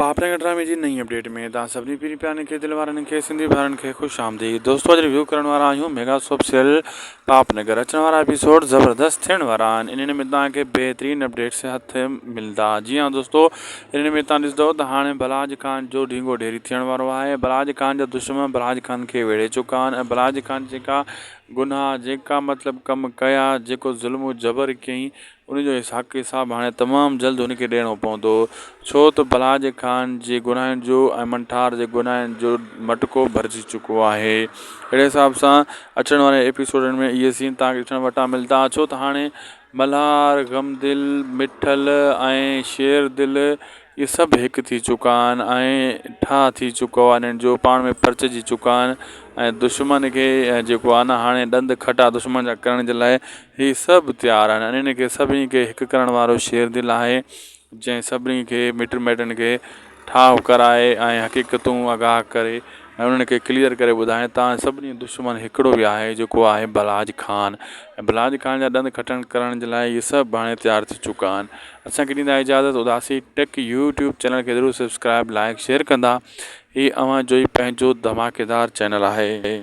پاپڙنگ ڊرامي جي نئين اپڊيٽ ۾ توهان سڀني پيري پيارن کي دل وارن کي سنڌي ڀائرن کي خوش آمديد دوستو اڄ ريويو ڪرڻ وارا آهيون ميگا سوپ سيريل پاپ نگر اچڻ وارا ايپيسوڊ زبردست ٿيڻ وارا آهن انهن ۾ توهان کي بهترين اپڊيٽس هٿ ملدا جي ها دوستو انهن ۾ توهان ڏسندو ته هاڻي بلاج خان جو ڍينگو ڍيري ٿيڻ وارو آهي بلاج خان جا دشمن بلاج خان کي ويڙهي چڪا آهن ۽ بلاج خان جيڪا گناهه جيڪا مطلب ڪم ڪيا جيڪو ظلم و جبر ڪيائين ان جو حق حساب هاڻي تمام جلد هن کي ڏيڻو پوندو، ڇو ته بلاج خان جي گناهن جو ۽ منٺار جي گناهن جو مٽڪو ڀرجي چڪو آهي. اهڙي حساب سان اچڻ وارن ايپيسوڊن ۾ اهي سين توهان کي ڏسڻ وٽان ملدا، ڇو ته هاڻي ملهار، غمدل، مٺل ۽ شير دل اهي سڀ هڪ ٿي چڪا آهن ۽ ٺاهه ٿي چڪو آهي انهن جو پاڻ ۾ پرچجي چڪا آهن ۽ دشمن کي جيڪو آهي نه هاڻي ڏند کٽا دشمن جا ڪرڻ جي لاء هي سڀ تيار آهن انهن کي سڀني کي هڪ ڪرڻ وارو شير دل آهي جنهن سڀني کي مٽ مائٽن کي ٺاهه ڪرائي ۽ حقيقتون آگاهه ڪري ۽ انهن کي ڪليئر ڪري ٻڌائي تان سڀني جو دشمن هڪڙو ئي آهي جيڪو آهي بلاج خان ۽ بلاج خان جا ڏند کٽڻ ڪرڻ جي لاء اهي سڀ هاڻي تيار ٿي چڪا آهن اسان کي ڏيندا اجازت اداسي ٽيڪ يوٽيوب چينل کي ضرور سبسڪرائب لائڪ شيئر ڪندا هي اوهان جو ئي پنهنجو ڌماڪيدار چينل آهي.